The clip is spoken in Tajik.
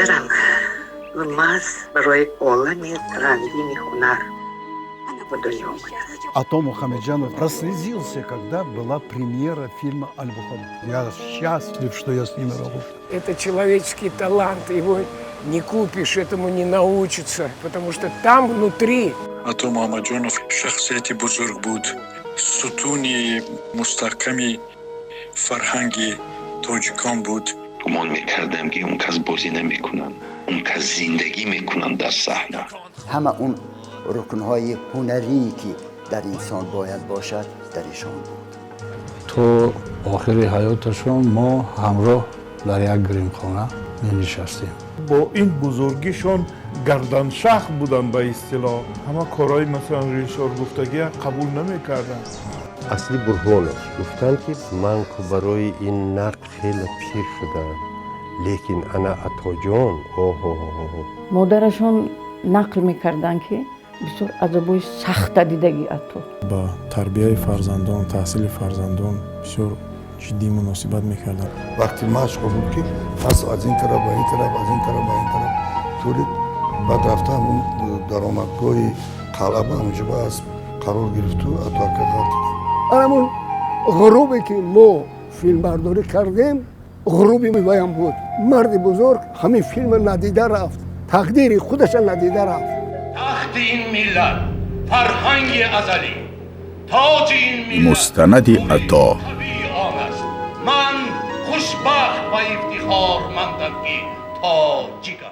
Назарам, маҳз барои олами рангини ҳунар ба дунё омадааст. Ато Мухамеджанов прослезился, когда была премьера фильма «Альбухон». Я счастлив, что я с ними работаю. Это человеческий талант, его не купишь, этому не научиться, потому что там внутри Ато Муҳаммадҷонов шахсияти бузург буд, сутуни мустаҳками фарҳанги тоҷикон буд. Гумон мекардам, ки он кас бозӣ намекунанд, он кас зиндагӣ мекунанд дар саҳна. Ҳама он рукнҳои ҳунарӣ, ки дар инсон бояд бошад, дар ишон буд. То охири ҳаёташон мо ҳамроҳ дар як гримхона менишастем. Бо ин бузургишон гарданшах буданд, ба истилоҳ ҳама корҳои, масалан, режиссёр гуфтагия қабул намекарданд. Асли Бурҳонов гуфтанд, ки ман ку барои ин нақш хеле пир шудам, лекин ана Атоҷон, оҳо. Модарашон нақл мекарданд, ки бисёр азобҳои сахта дидагӣ Ато. Ба тарбияи фарзандон, таҳсили фарзандон бисёр ҷиддӣ муносибат мекарданд. Вақти машқо буд, ки асп аз ин тараф ба ин тараф, аз ин тараф ба ин тараф турид, баъд рафта ҳамун даромадгоҳи қалъа, ба ҳамунҷо ба асп қарор гирифту Ато ака ғалтидем. Ҳамун ғурубе, ки мо филмбардорӣ кардем, ғуруби ваям буд. Марди бузург ҳамин филма надида рафт, тақдири худаша надида рафт. Тахти ин миллат, фарҳанги азалӣ, тоҷи ин миллат Мустанади Ато. Табиӣ он аст. Ман хушбахт ва ифтихормандам, ки тоҷикам.